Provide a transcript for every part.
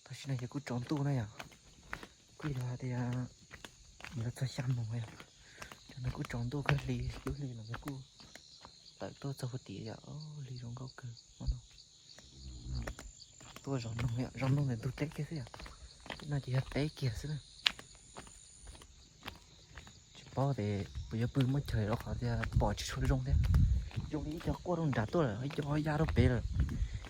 Tam sim no ces kuj tsaus ntuj na yom, kuj yog hais tias yuav txog xya moos yom, cov no kuj tsaus ntuj kawg li, lub hli los kuj tawm tuaj txog puag tim yom, hli zoo nkauj kawg no. Tuaj zov noog, zov noog ntawm ntug teb kiag xwb yom, no ces yog teb kiag xwb na. Tsis paub tias puas yuav pw muaj chaw rau qhov tias pom tsis tshua zoo thiab. Zoo li ib co quaj rau nrad tuaj lawm, ib co ya rau pem lawm.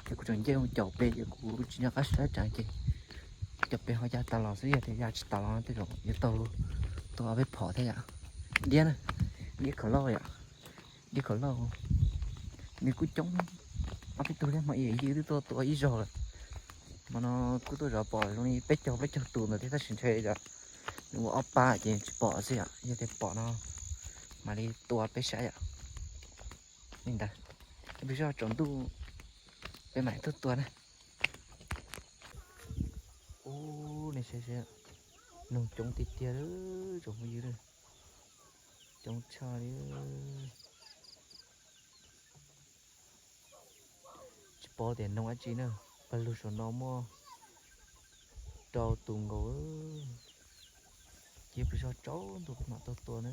Ces kuv tseem nce mus caum pem ces kuv tsis nco qab sab tsees ces cov pem ho ya tas los xwb, yog tias ya tsis tas los tej zaum yuav tau tua ob peb phom thiab yom. Diab na, diab khov lauj yom, diab khov lauj. Nws kuj coob, ob peb tug thiab, hmo ib yam twb tuaj tua ib zaug lawm. Hmo no kuj tuaj zov pom zoo li peb caug plaub caug tus ntawd thiab tab sis ntshe yom, nws ua ob pab ces tsis pom xwb yom, yog tias pom no mam li tua peb saib yom. Li ntawd, peb zoj tsaus ntuj peb mam tuaj tua na. Ub, nej saib saib, noog coob tiag tiag li, tsoom phooj ywg, coob tshaj li. Tsis paub tias noog dab tsi na, pawg lug saum no muaj rau tus nkaus. Ces peb zoj tsaus ntuj peb mam tuaj tua na.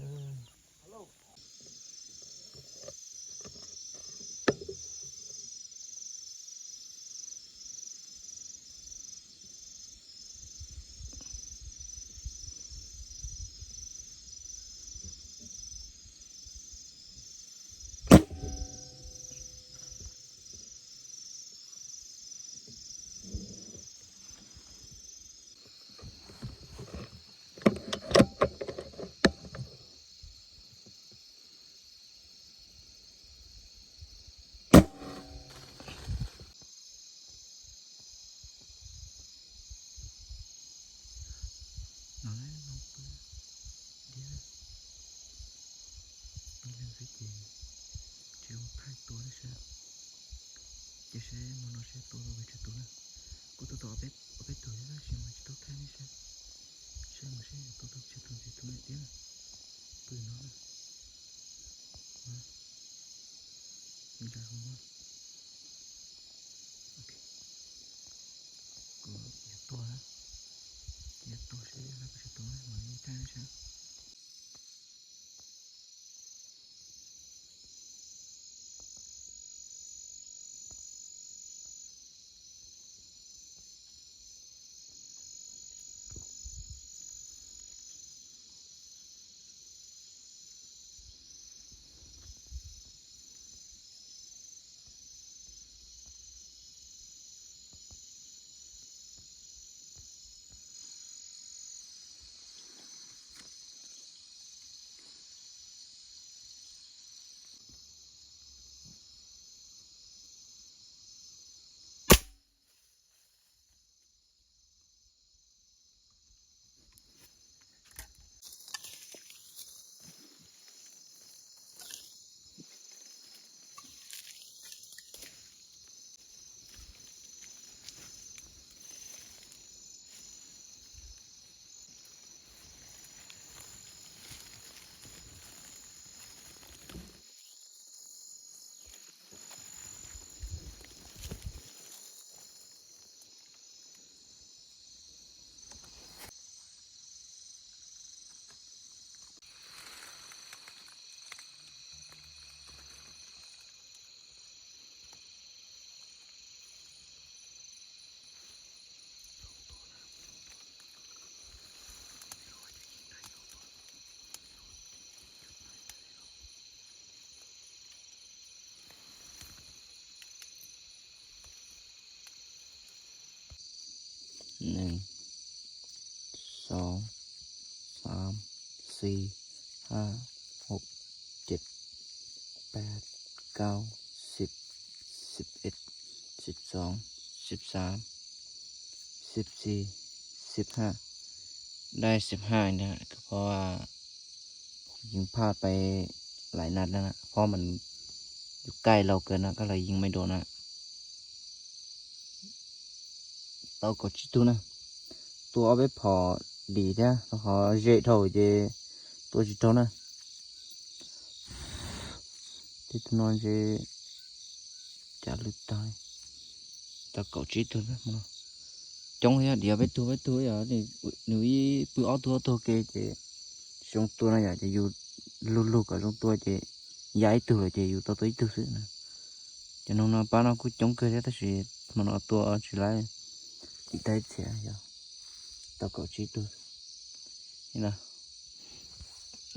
No na, no pw diab, pw leej xwb ces tsis zoo thaij tua nej saib. Ces saib hmo no saib tua tau pes tsawg tus na. Kuj tua tau ob peb tug thiab tab sis mas tsis tau thaij nej saib. Saib mas saib tua tau pes tsawg tus, tsis tus na diab na. Pw no na. Ntsa hauv no. Ok. Kuv yuav tua na. Kuv yuav tua seb lawv puas tsis tua na, mam li thaij nej saib. Nees, xav, xaam, xi, haaj, hoom, ceeb, paab, kaub, sib, sib ib, sib xoom, sib xaam, sib xi, sib haaj. Dai sib haaj na, kuv pom yeej phaaj peb laim nab na, phob mas yus kaij laug kawg na, koj los yeej meej dua na. Tau kaum tsib tug na. Tua ob peb phom dim thiab, qhov ze dhau ces tua tsis raug na. Tej tug no ntshe cas lwj tag. Tau kaum tsib tug na hmo no. coob thiab, diav peb tug peb tug yom, nws ib pw ob tug ob tug ke ces zoo tua no yom, ces yus lug lug kom zoo tua ces ya ib tug lawm ces yus tau tua ib tug xwb na. Cov noog no pab no kuj coob kawg thiab tab sis hmo no tua tsis laib, cim tag ib txhia yog tau kaum tsib tug.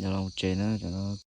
Yog los tsev na, cov no